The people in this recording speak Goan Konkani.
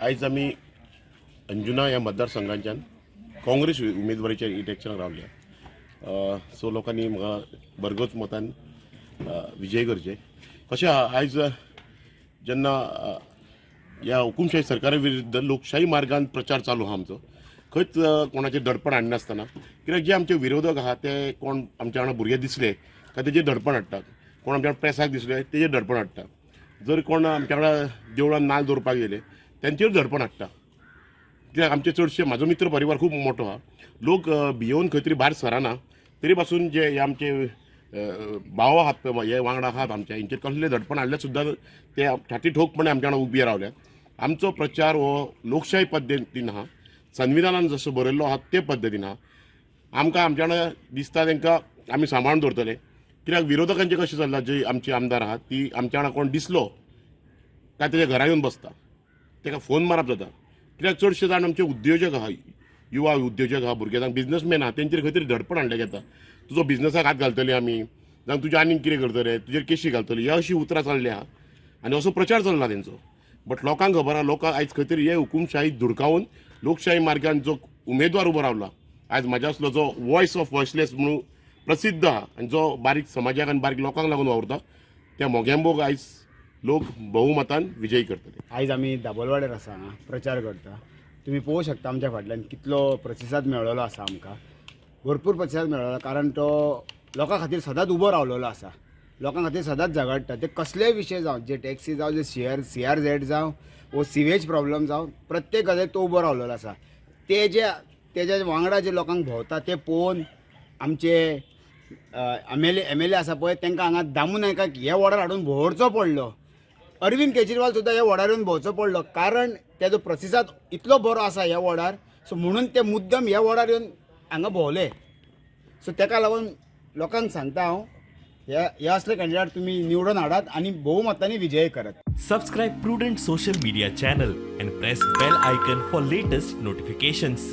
आयज आमी अंजुना ह्या मतदारसंघांच्यान काँग्रेस उमेदवारीच्या इलेक्शनाक रावल्या. सो लोकांनी म्हाका भरगोच मतान विजय करचे. कशें आहा, आयज जेन्ना ह्या हुकुमशाही सरकारा विरुद्ध लोकशाही मार्गान प्रचार चालू आहा आमचो, खंयच कोणाचेर दडपण हाडनासतना. कित्याक जे आमचे विरोधक आहा ते कोण आमच्या वांगडा भुरगे दिसले काय तेजेर दडपण हाडटात, कोण आमच्या प्रेसाक दिसले तेजेर दडपण हाडटा, जर कोण आमच्या वांगडा देवळान नाल दवरपाक गेले तेंचेर दडपण हाडटा. कित्याक आमचे चडशे म्हाजो मित्र परिवार खूब मोठो आहा. लोक भियोवन खंय तरी भायर सरना, तरी पासून जे हे आमचे भाव आहात पळय, हे वांगडा आहात आमच्या, हेंचेर कसलें दडपण हाडलें सुद्दां ते छाती ठोकपणे आमच्या वांगडा उबे रावल्यात. आमचो प्रचार हो लोकशाही पद्दतीन आहा, संविधानान जसो बरयल्लो आहा ते पद्दतीन आहा. आमकां आमच्या वांगडा दिसता तांकां आमी सांबाळून दवरतले. कित्याक विरोधकांचें कशें चल्लां, जी आमची आमदार आहात ती आमच्या वांगडा कोण दिसलो काय तेज्या घरा येवन बसता, ताका फोन मारप जाता. कित्याक चडशे जाण आमचे उद्योजक आहा, युवा उद्योजक आहा, भुरगे बिजनसमॅन आहा, तेंचेर खंय तरी दडपण हाडलें घेता, तुजो बिजनसाक हात घालतले आमी, जावं तुजें आनीक कितें करतले, तुजेर केशी घालतले, ह्या अशी उतरां चल्ल्या आहा आनी असो प्रचार चल्ला तेंचो. बट लोकांक खबर आहा, लोकांक आयज खंय तरी हे हुकुमशाही धुडकावन लोकशाही मार्गान जो उमेदवार उबो रावला, आयज म्हाज्या असलो जो वॉयस ऑफ वॉयसलेस म्हणून प्रसिद्ध आहा आनी जो बारीक समाजाक आनी बारीक लोकांक लागून वावुरता, त्या मोगेंबोक आयज लोक बहुमतान विजयी करतले. आयज आमी दाबोलवाड्यार आसा, हांगा प्रचार करता. तुमी पळोवंक शकता आमच्या फाटल्यान कितलो प्रतिसाद मेळ्ळलो आसा. आमकां भरपूर प्रतिसाद मेळ्ळो, कारण तो लोकां खातीर सदांच उबो रावलेलो आसा, लोकां खातीर सदांच झगडटा. ते कसलेय विशय जावं, जे टॅक्सी जावं, जे सीआरझेड जावं वो सिवेज प्रॉब्लम जावं, प्रत्येक गजालीक तो उबो रावलेलो आसा. ते जे तेज्या वांगडा जे लोकांक भोंवता ते पळोवन आमचे एमएलए एमएलए आसा पळय, तांकां हांगा दामू नायकाक हे वॉर्डार हाडून भोंवरचो पडलो. अरविंद केजरीवाल सुद्दां ह्या वॉर्डार येवन भोंवचो पडलो, कारण तेजो प्रतिसाद इतलो बरो आसा ह्या वॉर्डार. सो म्हणून ते मुद्दम ह्या वॉर्डार येवन हांगा भोंवले. सो तेका लागून लोकांक सांगता हांव, हे हे असले कॅन्डिडेट तुमी निवडून हाडात आनी भोवमतांनी विजय करात. Subscribe Prudent Social Media channel and press bell icon for latest notifications.